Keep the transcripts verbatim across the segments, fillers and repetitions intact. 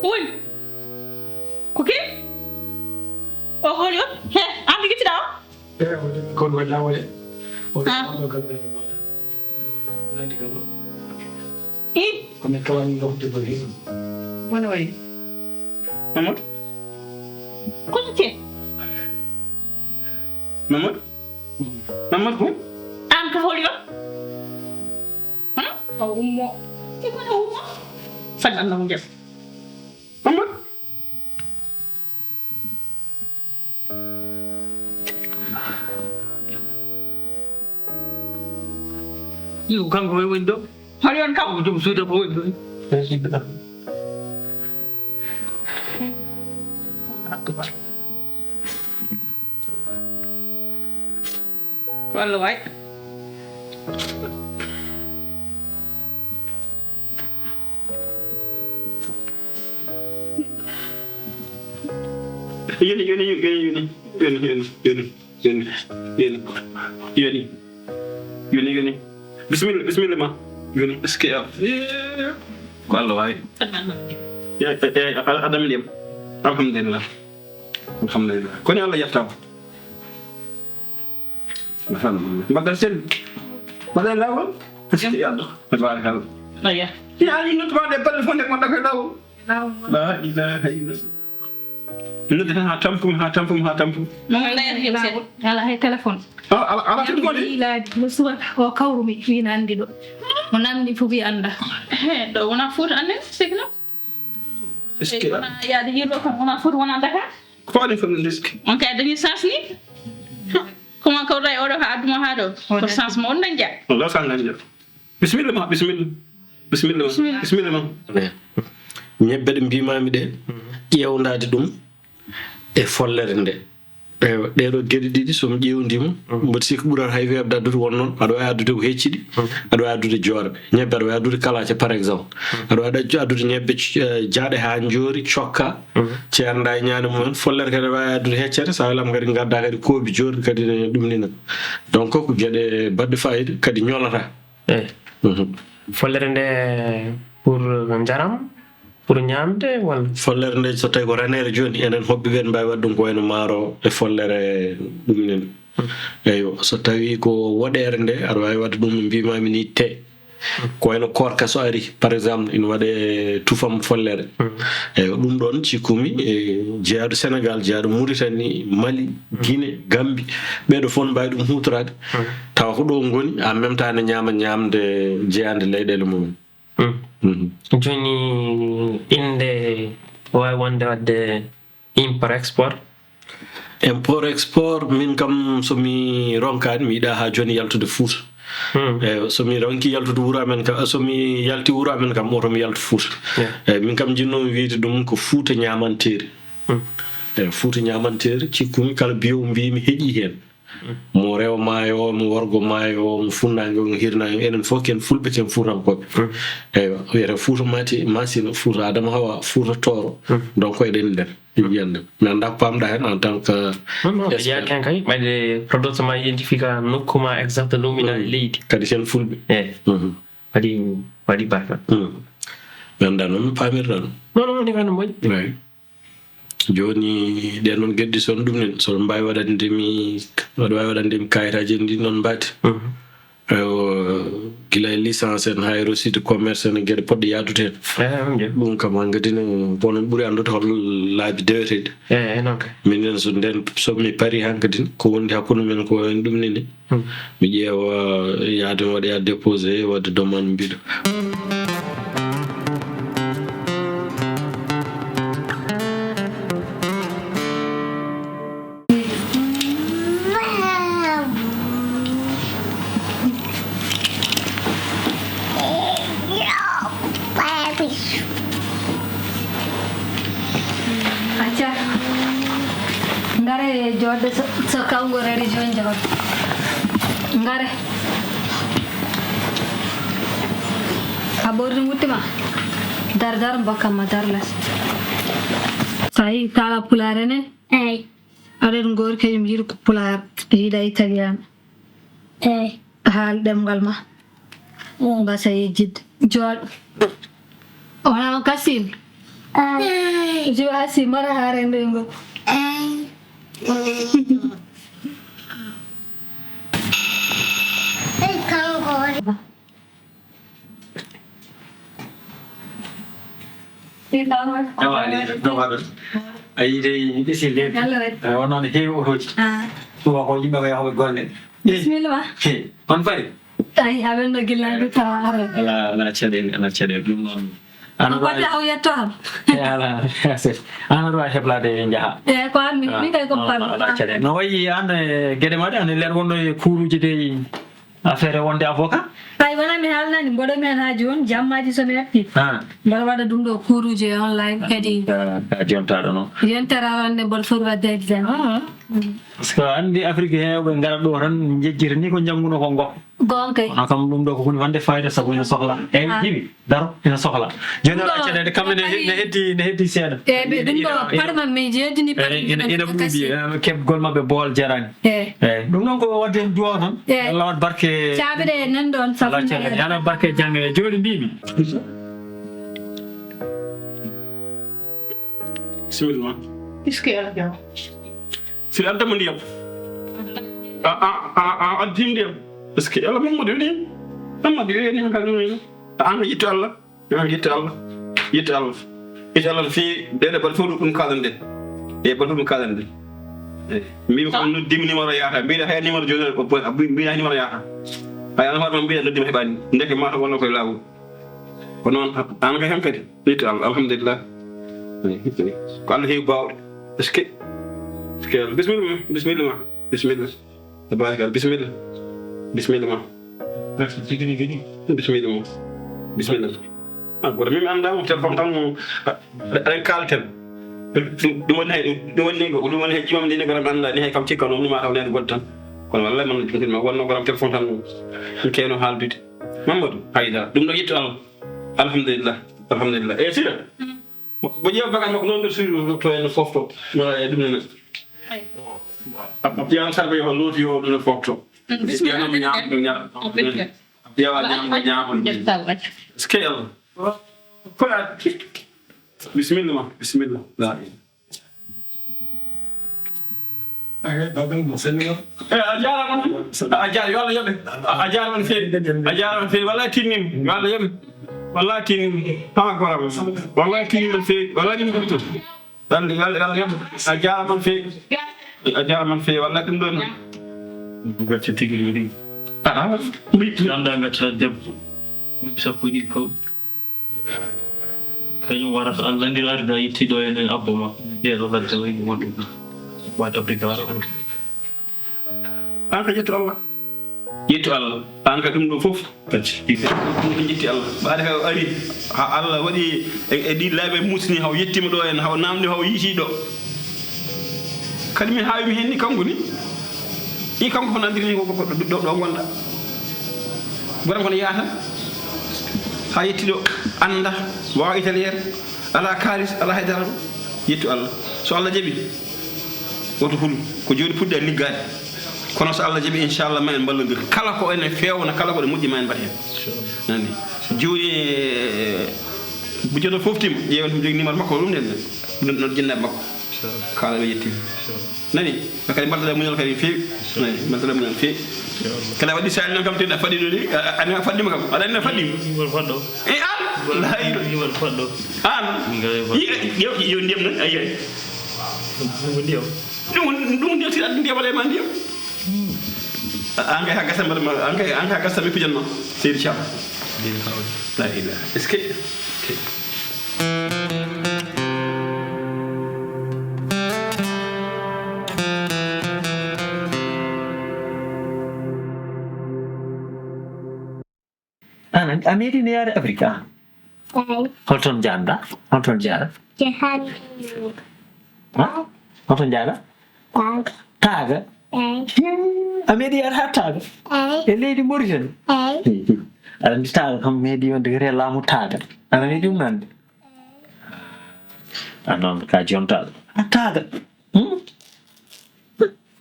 Ko woni? Ko ke? O holi on? He, an mi gittida o? Eyi, o kon walla wala. O Ah. Ko kala. Nandi kam. I? Ko mi kawani nokkude ko hino. Wona wayi. Mamadou? Ko te? Mamadou? Mamadou ko? An ko holi on? Hmm? O ummo. Te ko o ummo? Fadi Allah mo jam. Mamadou? Iyo, kanko koye woni ɗo. Holi on kam? Ko joom suuda ko woni ɗo. Ko Allah waay. Yoni, yoni, yoni, yoni, yoni, yoni, yoni, yoni, yoni, yoni, yoni, yoni, yoni. Bisimilla, bisimilla ma. Yoni. Est-ce que, ah, eh, ko Allah waay. Ya, eh, eh, a-, a-, aɗa mi ɗem. Alhamdulillah. Alhamdulillah. Koni Allah yettama. Alhamdulillah. Mbaɗɗon sel. Mbaɗɗon laawol. Est-ce que yallah? Tabarakalla. Aya. Ina ari noddumaade e balle fof nde ngonɗa koye laawol. La ilaha illallah. Nodde tan haa tampum, haa tampum, haa tampum. Ala hay téléphone. Ala, ala, ala téléphone de? Ilaade, no suwa o kawrumi, wina anndi ɗo. Mo namndi fof wi annda. He, ɗo wona Fuuta annen, sikla. Est-ce que wona yaade yiilo kam, wona Fuuta, wona Dakar? Ko faɗi fof no riski. On kay dañi chance ni. Comment kawruɗa e oɗo ka adduma haa ɗo? Ko chance mo on dañƴa. Wala sa dañƴa. Bisimilla ma, bisimilla. Bisimilla ma. Bisimilla. Bisimilla ma. Ñebbe ɗe mbimami ɗe, ƴeewndade ɗum e follere nde. Eywa, ɗee ɗoo geɗe ɗiɗi, so mi ƴeewndii mo, mboɗo sikki ɓurata hay weeɓde addude, won noon aɗa waawi addude ko hecci ɗi, aɗa waawi addude joorɗe. Ñebbe aɗa waawi addude kalaace, par exemple. Aɗa waawi addu-, addude ñebbe c-, eh, jaaɗe haa njoori, cokka, ceernda e ñaande mumen. Follere kadi aɗa waawi addude heccere, so a welama kadi ngadda kadi koobi joorɗi kadi ne ɗum ni. Donc, ko geɗe baɗɗe fayida, kadi ñolata. Eyi. Mhm. Follere nde pour njaram, pour ñaamde walla? Follere nde, so tawi ko raneere jooni, enen hoɓɓe ɓe ne mbaawi waɗde ɗum ko wayno maaro e follere ɗum ni. Mhm. Eyyo, so tawi ko woɗeere nde, aɗa waawi waɗde ɗum no mbimami ni, te. Mhm. Ko wayno koorka so ari, par exemple, ina waɗe tufam follere. Mhm. Eyyo, ɗum ɗoon cikkumi e jeyaaɗo Sénégal, jeyaaɗo Mauritanie, Mali, Guinée, Gambie, ɓeeɗo fof ne mbaawi ɗum huutoraade. Mhm. Tawa ko ɗo ngoni, en même temps ne ñaama ñaamde jeyaande leyɗeele mumen. Mm. Mhm. Jooni innde waawi wonde waɗde import export? Import export, min kam so mi ronkaani, mi yiɗaa haa jooni yaltude Fuuta. Mm. Eyi, so mi ronki yaltude wuro amen kam, so mi yalti wuro amen kam, oto mi yaltu Fuuta. Yeah. Eyi, min kam njinnoomi wiyde ɗum ko Fuuta ñaamanteeri. Mm. Eyi, Fuuta ñaamanteeri, cikkumi kala biyo mbiymi heƴii heen. Mo rewo maayo o, mo worgo maayo o, mo funnaange o, mo hirnaange o, enen fof ken fulɓe, ken fuutankooɓe. Mm. Eywa, wiyata Fuuta Mati, Masina, Fuuta Adama Hawa, Fuuta Tooro. Mm. Donc, eɗen nder, e yiyannde. Mi anndaa ko paamɗaa heen en tant que Non, non, ɓe expert. Jeyaa heen kay, ɓayde prodotto ma identifika nokku ma exact, luminaa e leydi. Kadi sen fulɓe. Eyi. Mhm. Waɗi, waɗi barka. Mm. Mi anndaa noon no paamirɗaa ɗum. Non, non, ni kay no moƴƴi. Eyi. Jooni, ɗeen noon geɗe so ɗum nen, so ɗum mbaawi waɗande mi, waɗa waawi waɗande mi kaayitaaji en ɗin noon mbaadi. Mhm. Eywa, gila e licence en, haa e reçu de commerce en, geɗe poɗɗe yaadude heen. Eh, on njeeɓi. Ɗum kam hankadi ne, ko onon ɓuri anndude hol laabi deweteeɗi. Eh, eh, noon kay. Minen so ndeen, so mi parii hankadi, ko wondi hakkunde men ko en ɗum nini. Hmm. Mi ƴeewa yaade mi waɗa déposé, waɗde demande mbiɗo. Acca. Ngare jooɗde so, so kawgol religion jogoo. Ngare. A ɓorni wutte ma. Dar, dar, mbakkam ma, dar las. So a yii taala pulaar ene? Eey. Aɗen ngoori kañum yiɗi ko pulaar, yiɗa italiyaana. Eey. Haal ɗemngal ma. Eey. Mbasa yejjitde. Jooɗo. Wonaa on Kasim? Joasi mara haare ndoy ngo. Awa, aɗa yiɗi ɗum waɗa. A yiɗi ɓisi leeɓi. Wonno ne heewi otoji. Ɗum ko yimɓe ko yahoɓe golle. Bismillah. On fari. Ay, aɓen ɗo gillaaɗo tawa ara. Ala ala caɗeele, ala caɗeele, ɗum noon. Ano wawi aw yetto am. Ala. Ano wawi heblade, jaha. E ko an min min kay ko par. No wayi an, geɗe maɗa ano ler wonno e kuruji de. Affaire wonde avocat. Ay wona mi haalnani mboɗo mi hen ha joni jammaji somi arti. Mboɗo waɗa ɗum ɗo kuruji e online kadi. Ka jontaɗo noon. Yontere aranne mboɗo foti wadde examen. Parce que andi afrique he ɓe ngara ɗo tan jejjita ni ko jannguno ko goppa. Gonkay. Kono kam ɗum ɗo ko hunde wonde fayida sabu ina sohla. Eyyi jibi daro ina sohla. Joni aɗa accata de kamɓe ne heddi ne heddi seeɗa. Eyyi ɓe ɗum ɗo parma mi jeedini parma. Ina ɓuuɓi keɓgol maɓɓe bool jarani. Eyyi ɗum noon ko wadde en duwaw tan. Eyyi Allah waɗ barke. Caabiɗe nan ɗon sabu. Allah ceeɗa yana barke jangga e jooɗi mbimi. Bisimilla. Est-ce que aɗa jawa? Si addama ndiyam. A a a a addi ndiyam. Parce que Allah Mamadou ni. Mamadou ni kan ni. An yitto Allah. An yitto Allah. Yitto Allah. Yitto Allah fi dede bal fodu dum kalan de. E bal fodu kalan de. Min ko no dim numéro yaata mbiɗa hay numéro joni mbiɗa numéro yaata. Hay an hoore mbiɗa noddima heɓani ndeke mata wonno koye lawol. Ko noon an kay hankadi. Yettu Allah alhamdulillah. Ko Allah heewi baawɗe. Est-ce que est-ce que bisimilla ma bisimilla ma bisimilla. Tabarikal bisimilla. Bisimilla ma. Bisimilla ma. Bisimilla. A goto min mi annda mo téléphone tan mo aɗen kalten. Ɗum woni hay ɗum woni ɗum woni hay jimam ni goram annda ni hay kam cikka noon ma taw nani goɗɗo tan. Kono wallay man ɗum ma wonno goram téléphone tan mo keno haaldude. Mamadou Haydara ɗum ɗo yettu Allah. Alhamdulillah. Alhamdulillah. E sira. Bo ƴeewa bagage makko noon nder suudu to en fofto. Mala e ɗum nana. Abdiyan sarbe yo looti yo ɗum fofto. Ƴeewa ñaamɗo ñaamɗo. Ƴeewa ñaamɗo ñaamɗo. Est-ce que Allah? Ko a bisimilla ma bisimilla. La ilaha. E a jarama a jar yo Allah yoɓe. A jarama no feewi. A jarama no feewi wallay tinnim yo Allah yoɓe. Wallay tinnim ha gorama. Wallay tinnim no feewi wallay ɗum ɗum to. Wallay wallay wallay yoɓe. A jarama no feewi. A jarama no feewi wallay ɗum ɗon. Gacce tigi wiri. Aa. Ganda gacce debbo. Sappo ɗiɗi fawɗi. Kañum warata Allah nandiraade da yetti ɗo enen abbo ma. Ɗeɗo ladde wayni wonɗo ɗum. Waade Afrika wara ɗum. An ka ƴettu Allah. Ƴettu Allah. An ka ɗum ɗo fof. Kadi. Ɗum ɗo ƴetti Allah. Ɓaade ka o ari. Ha Allah waɗi e ɗi laaɓe musni haw yettima ɗo en haw namdi haw yiiti ɗo. Kadi mi haawi mi henni kanko ni. I kanko ko nandiri ni ko ɗo gonɗa. Goram kono yaata. Ha yetti ɗo anda wawa italière. Ala kalis ala haydara. Yettu Allah. So Allah jaɓi. Woto hulu ko joni puɗɗa liggaade. Kono so Allah jaɓi inchallah ma en mballondir kala ko ene fewna kala ko ɗe moƴƴi ma en mbaɗ hen. Nani joni. Bujoto foftima ƴeewen ɗum jogi numéro makko ɗum nden. Ɗum ɗon jinnaɓe makko. Kala ɓe yetti. Nani ɓe kadi mbaltoɗa muñal kadi feewi. Nani mbaltoɗa muñal feewi. Kala waɗi sali noon kam teɗa faɗɗino ni. Anima faɗɗima kam aɗa anima faɗɗima. E an layi an. Yo ndiyam noon ayi ay. Ɗum ɗum ndiyam si addi ndiyam waɗa e ma ndiyam. An kay ha gasa mbaɗa an kay an kay ha gasa mi pijan ma. Seydi Thiam. La ilaha est-ce que. An a meeɗino yaade Afrique an? Eey. Holton njaarɗa? Holton njaara? Jahanno. Ha? Holton njaara? Taaga. Taaga? Eey. A meeɗi yaade haa Taaga? Eey. E leydi Mauritanie? Eey. Aɗa anndi Taaga kam meeɗi wonde wiyetee laamu Taaga. Aɗa meeɗi ɗum nande? A noon ka jontaɗo. A Taaga. Hmm?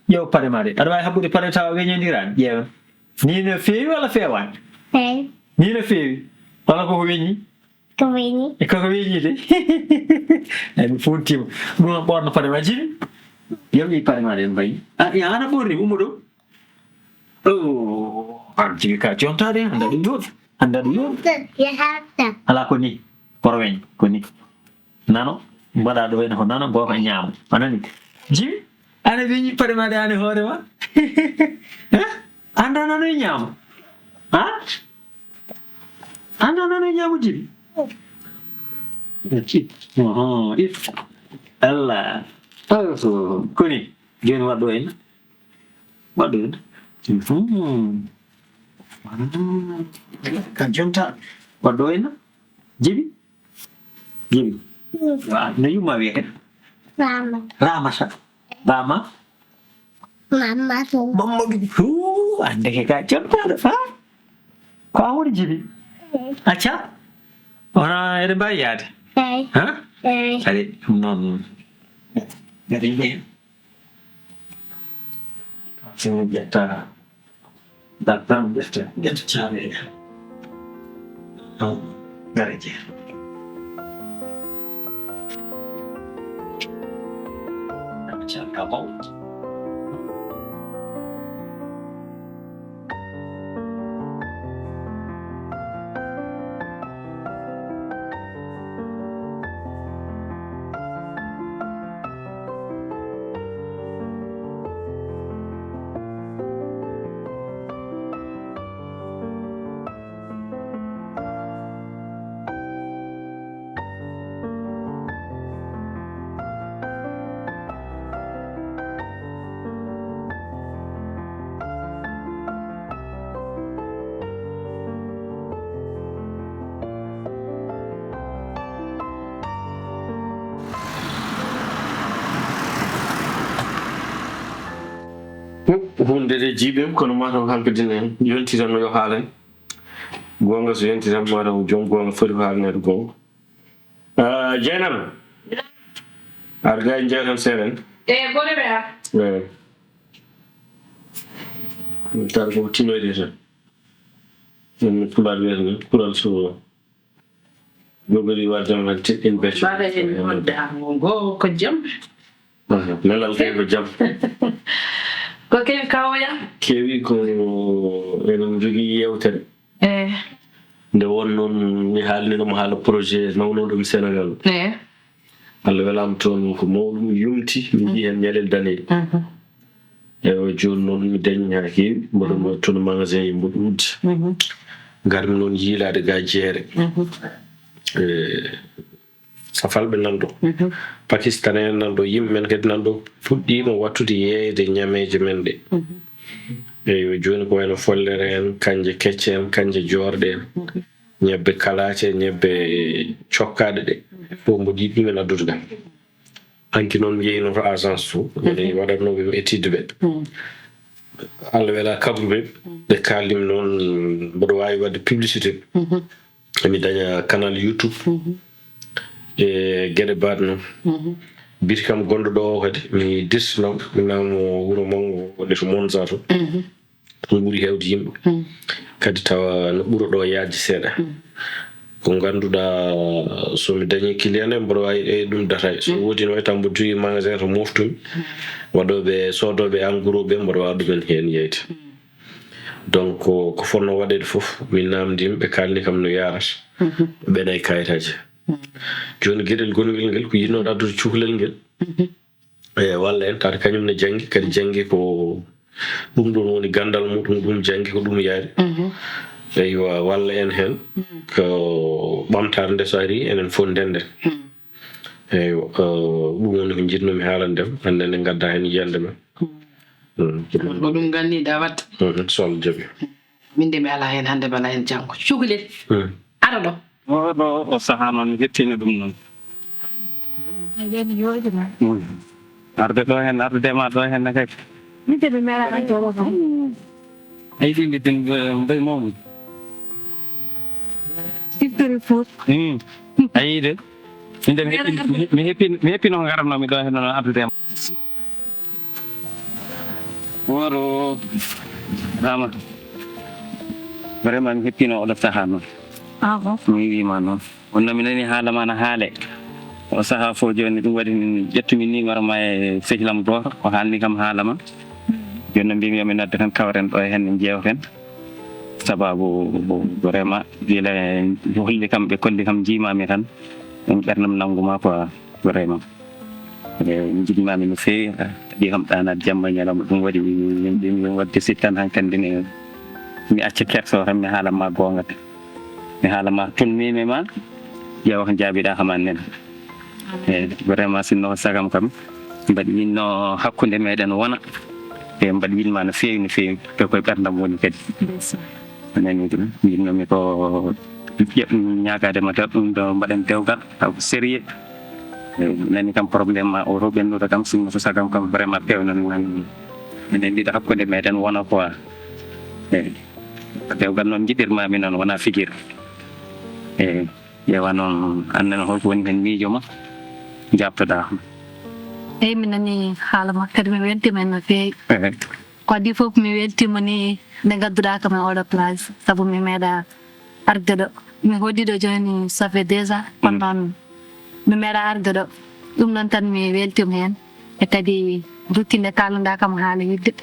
Ƴeew paɗe ma de. Aɗa waawi haɓɓude paɗe tawa weñondirani? Ƴeewen. Ni no feewi walla feewaani? Eey. Ni no feewi. Walla koko weñi? Ko weñi. E koko weñi de. Ay, mi fuuntiima. Ɗum o ɓoorno paɗe ma, Jibi. Yom, yehi paɗe ma ɗen mbayi. Ah, ya, ana ɓoorni, ummo ɗo. Oh, an Jibi ka jontaade, annda ɗum ɗo. Annda ɗum ɗo. Yahatta. Ala ko ni. Koro weñ, ko ni. Nano, mbaɗa ɗo ene ko nano, gooto e ñaamo. A nani? Jibi, ana weñi paɗe ma ɗe an e hoore ma? Eh? Annda nano e ñaamo? Ha? Annda nano e ñaamo, Jibi? Oho, if. Allah. Oh, ko ni. Jooni waɗɗo en. Waɗɗo en. Mhm. Ah. Ka jonta. Waɗɗo en. Jibi. Jibi. Wa, no yumma wiyete? Rama. Ramata. Rama. Mamma to. Mamma ɗum. Huu, annde ke ka jontaɗo. Ha? Ko an woni Jibi? Acca. Wona eɗen mbawi yaade? Eyi. Ha? Eyi. Allez, ɗum noon. Gari ɓe. Simi ƴetta. Dartam ƴetta, ƴetta cameeɗa. Gare je. Caka bau. Hunde de jiiɓe, kono mataw hankadine yontiranno yo haalen. Goonga so yontiran, mataw joom goonga foti ko haalneede goonga. Ah, Jeynaba. Ar ga en jeytan seeɗa en. E gole ɓe ar. Eh. Tar ko tinoyde tan. Min Pulaar wiyata ni, kural so jogori wadde man teɗɗin becco. Mbaɗa en wonde hango ngo ko jam. Aha, nelal kay ko jam. Ko kewi kawoya? Kewi ko eɗen jogii yewtere. Eh. Nde won noon mi haalni ɗum haala projet nawnooɗo mi Senegal. Eh. Allah welaama toon ko mawɗum yumti, mi yii heen ñalel daneejo. Mhm. Ewa, jooni noon mi dañi haa heewi, mboɗo mo toon magasin e mboɗo uddi. Mhm. Ngarmi noon yiilaade ga jeere. Mhm. Eh, Safalɓe nan ɗo, mhm, Pakistan en nan ɗo, yimɓe men kadi nan ɗo puɗɗiima wattude yeeyde ñameeje men ɗe. Mhm. Eyyo, jooni ko wayno follere en, kanje kecce en, kanje joorɗe en, mhm, ñebbe kalaace, ñebbe cokkaaɗe ɗe. Mhm. Fof mboɗo yiɗi ɗum en addude ga. Hanki noon mi yehino to agence to, mhm, mi waɗatnooɓe mi étude ɓe. Mhm. Allah wela kabruɓe, mhm, ɓe kaaldim noon mboɗo waawi waɗde publicité. Mhm. Emi daña canal YouTube, mhm, e geɗe baɗe noon. Mhm. Biri kam gonɗo ɗo o kadi, mi dirtinoo, mi naamo wuro manngo wonde to Monza to. Mhm. Ɗum ɓuri heewde yimɓe. Mhm. Kadi tawa no ɓuro ɗo yaajde seeɗa. Mhm. Ko ngannduɗaa, so mi dañii client en, mboɗo waawi, e ɗum data. So, mhm, woodi no wayta mboɗo jogii magasin to moftumi. Mhm. Waɗooɓe, soodooɓe en gros ɓe, mboɗo waawi ɗumen heen yeyde. Mhm. Donc, ko, ko fotnoo waɗeede fof, min naamndii ɓe, ɓe kaalni kam no yaarata. Mhm. Ɓe nayi kayitaaji. Mhm. Jooni geɗel gongel ngel ko yiɗnooɗo addude cukalel ngel. Mhm. E walla en, tawde kañum ne janngi, kadi janngi ko ɗum ɗoon woni ganndal muɗum, ɗum janngi ko ɗum yaari. Mhm. Eywa, walla en heen, mhm, ko ɓamtaare nde so arii, enen fof ndennden. Mhm. Eywa, eh, ɗum woni ko njiɗnoomi haalande en, hannde nde ngadda heen yiyannde men. Mm. Mm. Ko ɗum ganniɗa waɗde. Mm, so Allah jaɓi. Min de mi alaa heen hannde, mi alaa heen janngo. Cukalel. Mm. Ara ɗo. Oɗo o sahaa noon, mi hettiino ɗum noon. Eɗen yooɗi ma. Mm. Arde ɗo heen, arde ma ɗo heen ne kadi. Min de mi meeɗaano ɗo kam. A yiɗi mi din, eh, mboy mawni. Siftori fof. Mm. A yiɗi de. Min de mi heppi, mi heppi, mi heppi noon ngaratnoo mi ɗo heen noon ardude e ma. Woro Rama. Vraiment mi heppino oɗo sahaa noon. Ah bon? Mi wiima noon. Wonno mi nani haala ma na haale. O sahaa fof jooni, ɗum waɗi min ƴettumi numéro ma e sehil am gooto, o haalni kam haala ma. Jooni noon mbimi yo mi nodde tan, kawren ɗo e heen, en njeewten. Sababu vraiment gila holli kam, ɓe kolli kam, njiimaami tan, ɗum ɓernam nannguma quoi, vraiment. E, njiɗmaami no feewi, ɗi kam ɗaanaade jamma e ñalawma. Ɗum waɗi min mbimi waɗde sittan hankandi ne mi acca kerso tan, mi haala ma goonga tan. Mi haala ma tolniimi ma, ƴeewa ko njaabiɗaa kam aan nene. E, vraiment, sinno ko sagam kam, mbaɗi yinno hakkunde meɗen wona. E, mbaɗi yinma no feewi, no feewi. Ko koye ɓerdam woni kadi. Ndeysaan. Nani ɗum, yinnomi ko ƴeɓ-, ñaagaade ma dew-, ɗum ɗo mbaɗen dewgal, taw ko sérieux. E, nani kam problème ma o to ɓennuɗo kam, sinno ko sagam kam, vraiment, peewnan nan. Enen ɗiɗo hakkunde meɗen wona quoi. E, dewgal noon njiɗirmami noon, wona figir. E, ƴeewa noon, aan nene holko woni heen miijo ma, jaabtoɗaa. Eyi, mi nani haala ma, kadi mi weltima heen no feewi. Ehe. Ko adii fof, mi weltima ni nde ngadduɗaa kam e oɗo place, sabu mi meeɗa arde ɗo. Mi hoɗi ɗo jooni, ça fait deux ans, kono Mm. noon mi meeɗa arde ɗo. Ɗum noon tan mi weltima heen. E kadi rutinde kaalanɗaa kam haala yidde.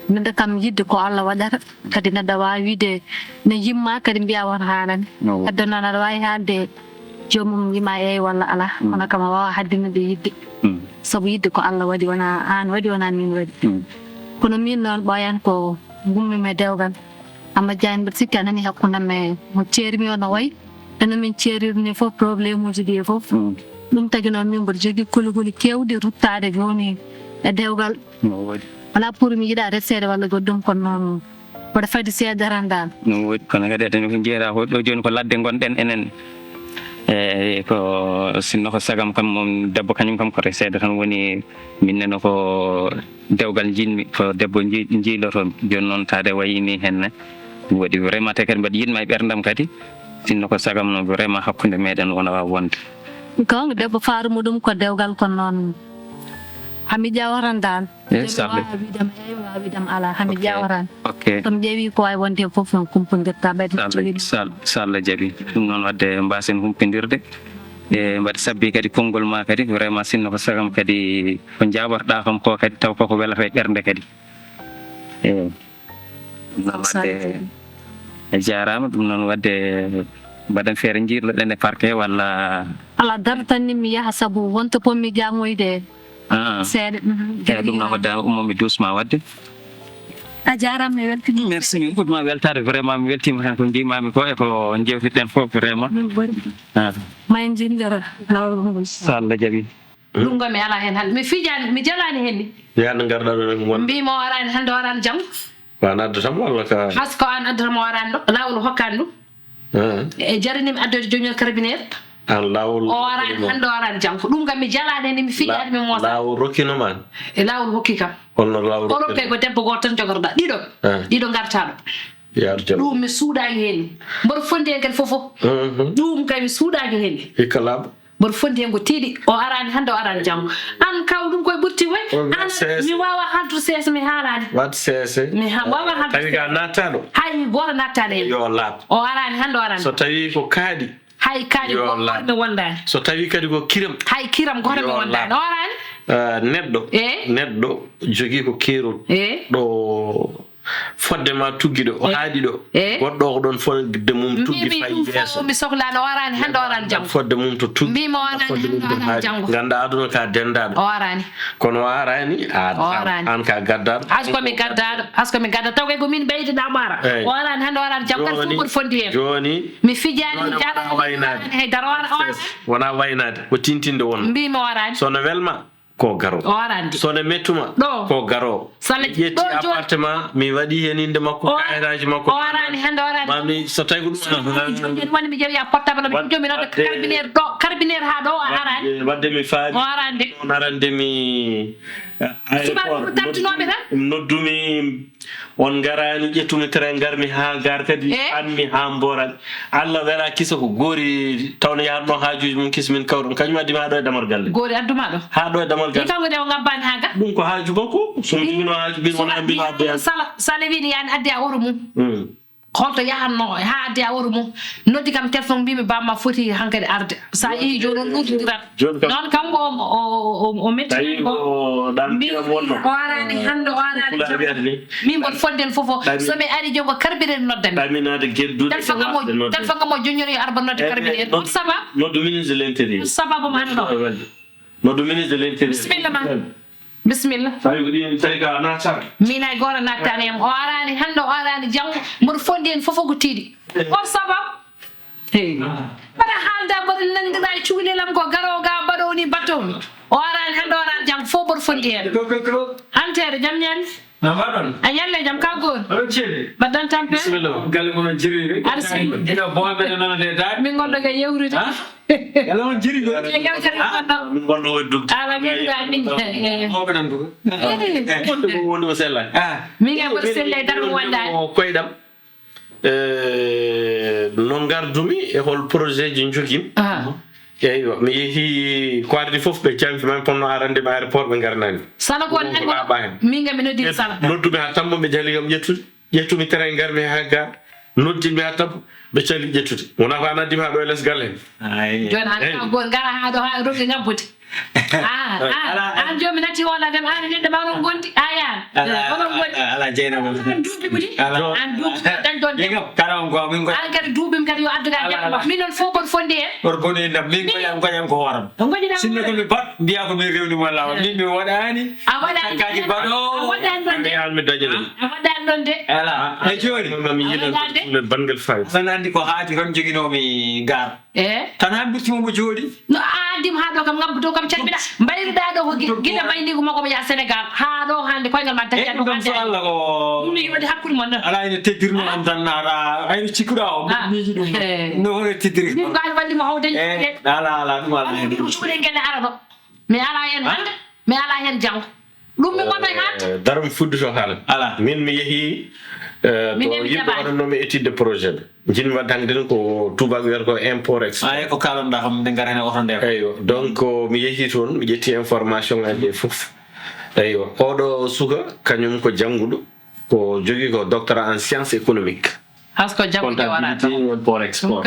Neɗɗo kam yidde ko Allah waɗata. Kadi neɗɗo waawi wiide ne yimma, kadi mbiya won haalani. No. Heddo noon aɗa waawi haalde joomum yima eey walla alaa. Mm. Kono kam a waawa haddinande yidde. Mm. Sabu yidde ko Allah waɗi, wona aan waɗi, wona min waɗi. Mm. Kono min noon ɓooyan ko ngummimi e dewgal. Amma Diagne, mbiɗa sikki a nani hakkunde am e mo ceermi o no wayi. E no min ceerirni fof, problème uji ɗi e fof. Mm. Ɗum tagi noon min mboɗo jogii kuli kuli keewɗi ruttaade jooni e dewgal. No woodi. Wala pour mi yiɗa resede walla goɗɗum, kono noon mboɗo fadi seedarandaal. No woodi, kono kadi eten ko jeera ko ɗo jooni ko ladde ngonɗen enen. E ko sinno ko sagam kam moom debbo kañum kam ko resede tan woni min neno ko dewgal njiɗmi, ko debbo nji-, njiiloto. Jooni noon taade wayi ni henne. Ɗum waɗi vraiment te kadi mbaɗi yiɗma e ɓerdam kadi. Sinno ko sagam noon vraiment hakkunde meɗen wona waawi wonde. Ko debbo faaru muɗum ko dewgal, kono noon hami ƴawatan dal. Eh, Jooni salle. Waawa wiidam eey, waawa wiidam alaa, hami Ok. ƴawatan. Ok. Ɗum ƴeewi ko waawi wonde fof noon kumpondirta ɓayde Salle, sal-, salle jaɓi. Ɗum noon waɗde mbaasen humpindirde. E mbaɗi sabbi kadi konngol ma kadi, vraiment sinno ko sagam kadi ko njaabotoɗaa kam ko kadi taw koko welata e ɓernde kadi. Eey. Ɗum noon waɗde a jaaraama, ɗum noon waɗde mbaɗen feere njirloɗen e parquet walla? Alaa dara tan ni mi yaha sabu wonto pommi janngoyde Ah. seeɗa. Mhm. Eey, ɗum noon waɗde ummomi doucement waɗde. A jaaraama, mi weltima. Merci, min ɓurma weltaade vraiment, mi weltima tan ko mbimami ko e ko jewtitɗen fof vraiment. Min ɓuri. Ah. Ma en njinnjoro laawol ngol. So Allah jaɓi. Ɗum ko mi alaa heen hannde. Mi fijaani, mi jalaani heen ni. Yaade ngarɗaa ɗo rek won. Mbiimi o araani hannde, o araani janngo. Ko an addata mo walla ka? Has ko an addata mo, o araani ɗo. Laawol hokkaani ɗum. Ah. E jarani mi addoyde joñol carabinier. An laawol O araani hannde, o araani janngo. Ɗum kam mi jalaani heen ni, mi fijaani, mi moosaani. Laawol rokkino ma an? E laawol hokki kam. Holno laawol rokkino? Onon kay ko debbo gooto tan jogorɗaa. Ɗiɗo. Ah. Ɗiɗo ngartaa ɗo. Yaadu jam. Ɗum mi suuɗaaki heen. Mboɗo fondi heen kadi fof fof. Mhm. Ɗum kay mi suuɗaaki heen. Hikka laaɓa. Mboɗo fondi heen ko tiiɗi. O araani hannde, o araani janngo. An kaw ɗum koye ɓurti koy. An mi waawa haaldude seese, mi haalaani. Waɗ seese. Mi ha-, waawa haaldude Tawi ka nattaɗo. Hay gooto nattaani heen. Yo laaɓ. O araani hannde, o araani. So tawi ko kaaɗi. Hay kaaɗi Yo gooto laaɓ. Mi wondaani. So tawi kadi ko kiram. Hay kiram gooto mi Yo wondaani. laaɓ. O araani. Ah, neɗɗo. Eh? Neɗɗo jogii ko keerol. Eh? Ɗo fodde ma tuggi ɗo, o Eh. haaɗi ɗo. Eh. Goɗɗo o ko ɗon fodde mum tuggi Mbimi fay ɗum yeeso. Fof mi sohlaano, o araani hannde, o araani janngo. Fodde mum to tuggi. Mbimi o araani Fodde mum hannde, o to araani haaɗi. Janngo. Ngannda aduna ka denndaɗo. O araani. Kono o araani, a O araani. An ka gaddaɗo. Has ko mi gaddaɗo, has ko mi gaddaɗo. Taw kay ko min ɓeydiɗa mo ara. Eey. O araani hannde, o araani janngo. Kadi fof Jooni, mboɗo fondi heen. jooni, Mi fijaani, mi jooni wona jalaani, mi waynaade. jalaani haydara. O ara-, o araani. Wona waynaade, ko tintinde won. Mbimi o araani. So no welma, ko garo. O araani. So no mettuma, Ɗo. ko garo. So Mi ƴetti ɗo jooni. appartement, mi waɗi heen innde makko, O ara-, kayitaaji makko. o araani hannde, o araani. Mami, so tawi ko ɗum, Jooni woni mi ƴeewi portable, mi Waɗ-, jomi noon waɗde carabinier ɗo, carabinier haa ɗo, o araani. Waɗde, waɗde mi faami. O araani de. On arande mi, eh, Subaaɓe aéroport. ko tattinooɓe tan. Noddumi, noddumi, on ngaraani, ƴettumi train, ngarmi haa gaar kadi, Eh? anmi haa Mbooran. Allah wela kisa ko goori tawno yahatno haajuuji mum kisa min kawɗon. Kañum addi mi haa ɗo e damal galle. Goori adduma ɗo? Haa ɗo e damal galle. Kanko de o ngabbaani haa ga? Ɗum ko haaju makko. So mi jogino haaju, min wona mbino adde an. Sala, Sala wiini yaani addi a oto mum. Hmm. Holto yahatno haa addi a oto mum? Noddi kam téléphone, mbimi bamma foti hankadi arde. Sa yehi jooni on luutodirat. Jooni kam noon kanko o, o, o, o mettinani ko. Mbi o arani hannde, o arani jam. Min mboɗo fodde en fof o. So mi ari jom ko carburant nodda mi. Ɗaminaade gedduɗe. Téléphone kam o, téléphone kam o joññono yo arba nodde carburant. On sabab? Noddu ministre de l'intérieur. On sabab mo anndo. Noddu ministre de l'intérieur. Bisimilla ma. Bisimilla. Tawi ko ɗin tawi ka naatata. Min hay gooto nattani am. O arani hannde, o arani janngo. Mboɗo fondi en fof ko tiiɗi. On sabab? Hey. Mbaɗa haalda mboɗo nanndira e cukalel am ko garowo ga mbaɗowo ni mbaɗtomi. O arani hannde, o arani janngo fof mboɗo fondi heen. Antere jam ñaali. Na mbaɗon? A ñalle jam ka goon. Oɗon ceede? Mbaɗɗon tampere? Bisimilla. Galle mon on jiri. Aɗa selli. Ina bonɓe no nana de daade. Min gonɗo ga yewrude. Ha? Galle mon jiri ko. E yewtere gonɗo. Min gonɗo o dugde. Ala min ga min. Mawɓe nan duga. Wonde ko wonde ko sella. Ah. Min ga mboɗo sella e darmo wondaani. Ko koyɗam. Eh, no ngardumi e hol projet ji njogim. Ah. Eywa, mi yehi ko ardi fof ɓe canfi man ponno arande mi aéroport ɓe ngarnani. Sala ko won nango. Min ga mi noddi sala. Noddumi ha tammo ɓe jali kam ƴettude. Ƴettumi train ngarmi ha ga. Noddimi ha tammo ɓe cali ƴettude. Wona ko an addimi ha ɗo e les galle. Ay. Jooni an ka gol ngara ha ɗo ha rogi ngabbude. Ah, ah, an jomi natti hoolade ma, an e neɗɗo ma onon gondi. Aya. Ala, onon gondi. Ala, Jeynaba. An duuɓi ɓuri. Ala. An duuɓi dañ ɗon. Min kam kala on ko min ko. An kadi duuɓim kadi yo addu ka jabba. Min non fof kon fondi en. Or boni ndam min ko yan ko yan ko horam. Sinno ko mi bat mbiya ko min rewni mo lawa. Min mi waɗani. A waɗani. Kaji baɗo. A waɗani ɗon de. An mi dañi ɗum. A waɗani ɗon de. Ala. E joni. Mi yiɗan ɗum bangel fayda. Tan andi ko haati ron joginomi gar. Eh? Tan han birti mo jooɗi. No a addim ha ɗo kam ngam ɗo kam calmina. Mbayruɗa ɗo ko gi- gila mbaynigu makko mo yaa Sénégal. Ha ɗo hande koyngal ma dacca ɗo hande. Ɗum so Allah ko ɗum ne yoɗi hakkude mon ɗon. Ala ene teddirno am tan nara ayno cikkuɗa o miiji ɗum. No hore teddiri. Min ko an walli mo hawde. Eh, ala ala ɗum ala. Ɗum suuɗe ngene ara ɗo. Mi ala hen hande. Mi ala hen janngo. Ɗum mi wonay haalde. Daram fuɗɗito haala. Ala. Min mi yehi eh, to yimɓe waɗannomi étude de projet ɓe. Jinmi wadde hannde ko tubaak wiyata ko import export. Ay ko kalanɗa kam nde ngarani oto nde. Eywa, donc mi yehi toon mi ƴetti information aji e fof. Eywa, oɗo suka kañum ko jannguɗo, ko jogii ko doctorat en science économique. Hasko janngo jawaraɗo. Import export.